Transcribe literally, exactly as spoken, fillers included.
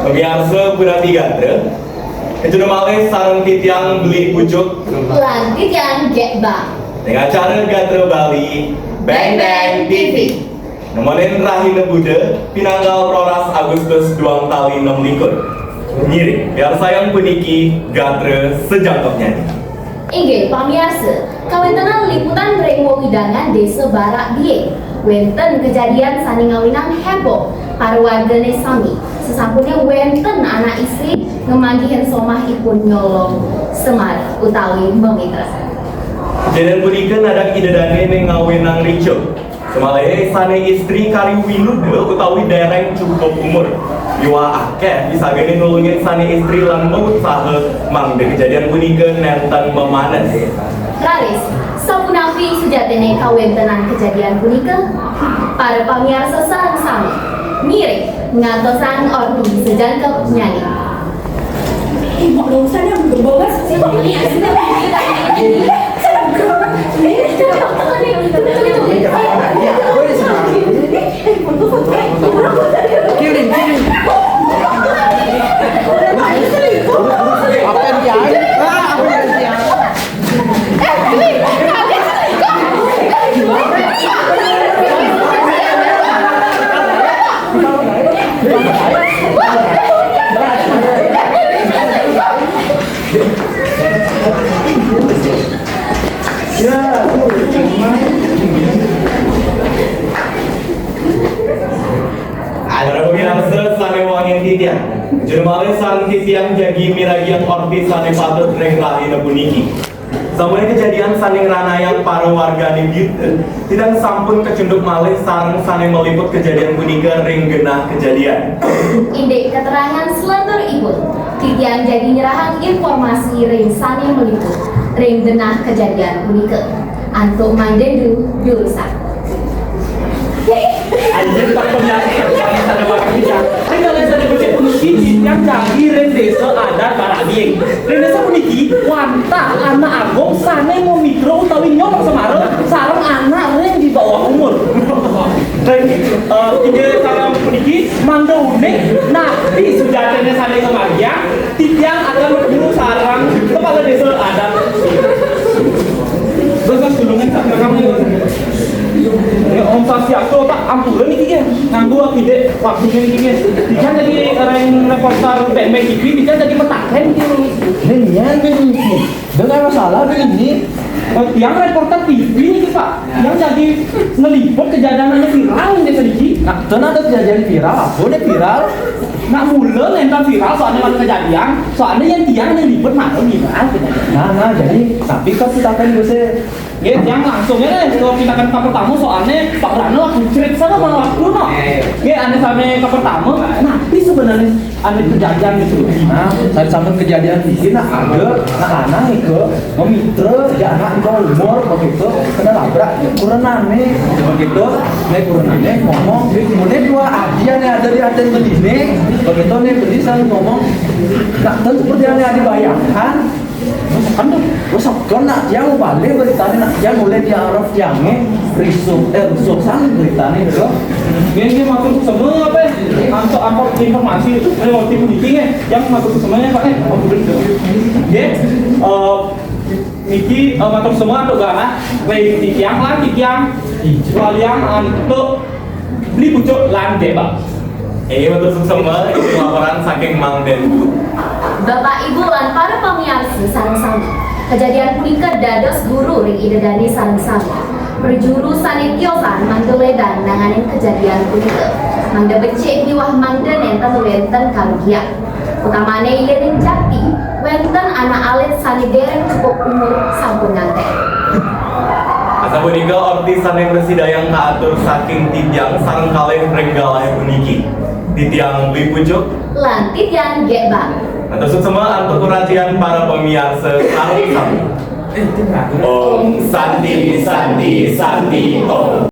Pamiarsa punapi gatra, kacunduk malih sareng titiang Beli Pucuk. Lan titiang Gekbang. Ring acara Gatra Bali, Beng Beng T V. Nemonin rahina Buda, pinanggal roras Agustus duang tali nem likur. Ngiring, piarsayang puniki gatra sajangkepnyané. Inggih, pamiarsa, kawéntenan liputan ring wewidangan Désa Barak Dieng. Wénten kajadian sané ngawinang héboh para wargané sami, sasampuné wénten anak istri ngamanggihin somahipun nyolong semar utawi mamitra. Kajadian punika nadang ida dané né ngawinang ricuh. Samalih sané istri kari winuda utawi déréng cukup umur. Miwah akéh bisagané nulungin sané istri lan mautsaha mangda kajadian punika nénten mamanes. Raris, sapunapi sujatiné kawéntenan kajadian punika? Para pamiarsa sareng sami, ngiring ngantosang orti sajangkepnyané. Para pamiarsa sané wangiang titiang, kacunduk malih sareng titiang jagi miragiang orti sané patut ring rahina puniki. Samuanya kajadian sané ngranayang para wargané Bita, titiang sampun kacunduk malih sareng sané maliput kajadian punika ring genah kajadian. Indik katerangan selanturipun, titiang jagi nyerahang informasi ring sané maliput ring genah kajadian punika. Antuk mangda durusang. Anjir, tak benar. Ada waktu bisa. Ini kalau saya becek puniki, titiang jagi ring Désa Adat Barak Dieng. Ring désa puniki, wantah anak agung sané mamitra utawi nyolong semara sareng anak ring di bawah umur. Ring, eh, inggih sareng puniki, mangda uning, napi sujatiné sané kamargiang, titiang akan bertemu sareng kepala désa adat. Terus, Mas, tulungan sak rekam nih, Mas. Ya, Om Swastiastu, tak ampura niki, ya. Nganggo akidik waktunya niki, ya. Bisa jadi orang reporter Beng Beng T V, bisa jadi metaken gitu. Ini nian, Beng, niki. Dengan masalah, Beng, ini. Oh, tiang reporter T V niki, Pak. Tiang jadi ngeliput kejadian anu viral nih, niki. Nah, ten ada kejadian viral, apa nih viral? Nak mula nenten viral, soalnya ada kejadian, soalnya yang tiang yang liput malah viral kejadian. Nah, nah, jadi, tapi kan kita kan bisa Nggih, tiang langsung ya, kalau kita kan pertama, soalnya Pak Rano waktu cerita sama Bang waktu, no. Nggih, ane sampai ke pertama, nah, ini sebenarnya ane kejadian gitu. Nah, saya sampai kejadian di sini, nah, ada, nah, anak itu, memitra, ya, anak di bawah umur, begitu, kena labrak, kurenan nih, begitu, nih, kurenan nih, ngomong, kemudian dua adia nih ada di aten beli nih, begitu nih, beli selalu ngomong, nah, tentu seperti yang dibayangkan, Aduh, wes, kan nak tiang balik beritané, nak tiang oleh tiang arep tiangé, risuk, eh, risuk san beritané, gitu. Nggih, nggih, matur suksma, apa, antuk, antuk informasi lewat tim niki, nggih. Yang matur suksma ya, Pak, eh, matur suksma. Nggih, eh, niki, eh, matur suksma antuk galah, baik titiang lan titiang waliang antuk Beli Pucuk lan Debak. Inggih, matur suksma, ini laporan saking Mang Dendu. Bapak, Ibu, lan para pamiarsa sareng sami. Kejadian punika dados guru ring Ida Dane sareng sami. Prajuru sane tiosan mangda ledang nanganin kejadian punika. Mangda becik miwah mangda nenten wenten karugian. Utamane yening jakti, wenten anak alit sane dereng cukup umur sampun nganten. Asapunika orti sane mrasidayang kaatur saking titiang sareng kalih ring galahe puniki. Titiang Beli Pucuk. Lan titiang Gekbang. Atur suksma antuk kuracian para pamiarsa sareng sami. Om Santi, Santi, Santi, Om.